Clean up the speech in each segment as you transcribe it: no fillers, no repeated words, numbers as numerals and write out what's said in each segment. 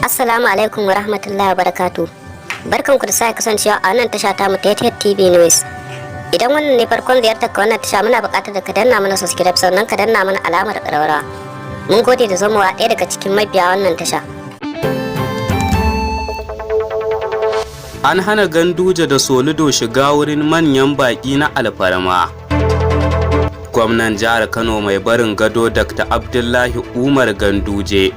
Assalamu alaikum wa rahmatullahi wa barakatu. Barkanku da sake kasancewa a wannan tasha ta mu ta TV News. Idan wannan ne farkon ziyartar ka wannan tasha, muna buƙatar da ka danna mana subscribe, sannan ka danna mana alamar ƙararrawa. Mun gode da zamowa ɗaya daga cikin mabiya wannan tasha. An hana Ganduje da Soludo shiga wurin manyan baƙi na alfarma. Gwamnan jihar Kano mai barin gado, Dr. Abdullahi Umar Ganduje,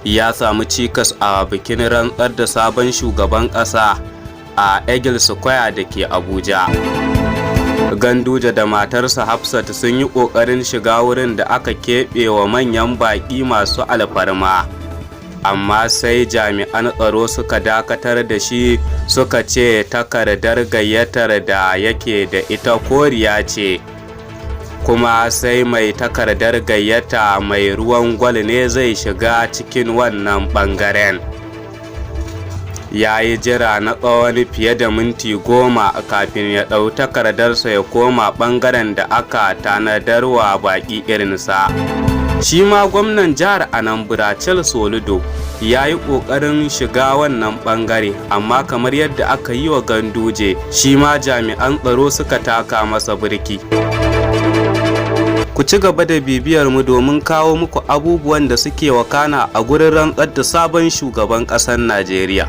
ya samu cikas a bikin rantsar da sabon shugaban ƙasa a Eagle Square da ke Abuja. Ganduje da matarsa Hafsat sun yi ƙoƙarin shiga wurin da aka keɓe wa manyan baƙi masu alfarma, amma sai jami'an tsaro suka dakatar da shi, suka ce takardar gayyatar da yake da ita koriya ce, kuma sai mai takardar gayyata mai ruwan gwal ne zai shiga cikin wannan bangaren. Ya yi jira na tsawon fiye da minti 10 kafin ya ɗau takardarsa ya koma ɓangaren da aka tanadarwa baƙi irinsa. Shi ma gwamnan jihar Anambra, Charles Soludo, ya yi ƙoƙarin shiga wannan ɓangare, amma kamar yadda aka yi wa Ganduje, shi ma jami'an tsaro suka taka masa birki. Ku ci gaba da bibiyar mu domin kawo muku abubuwan da suke wakana a gurin rantsar da sabon shugaban ƙasar Najeriya.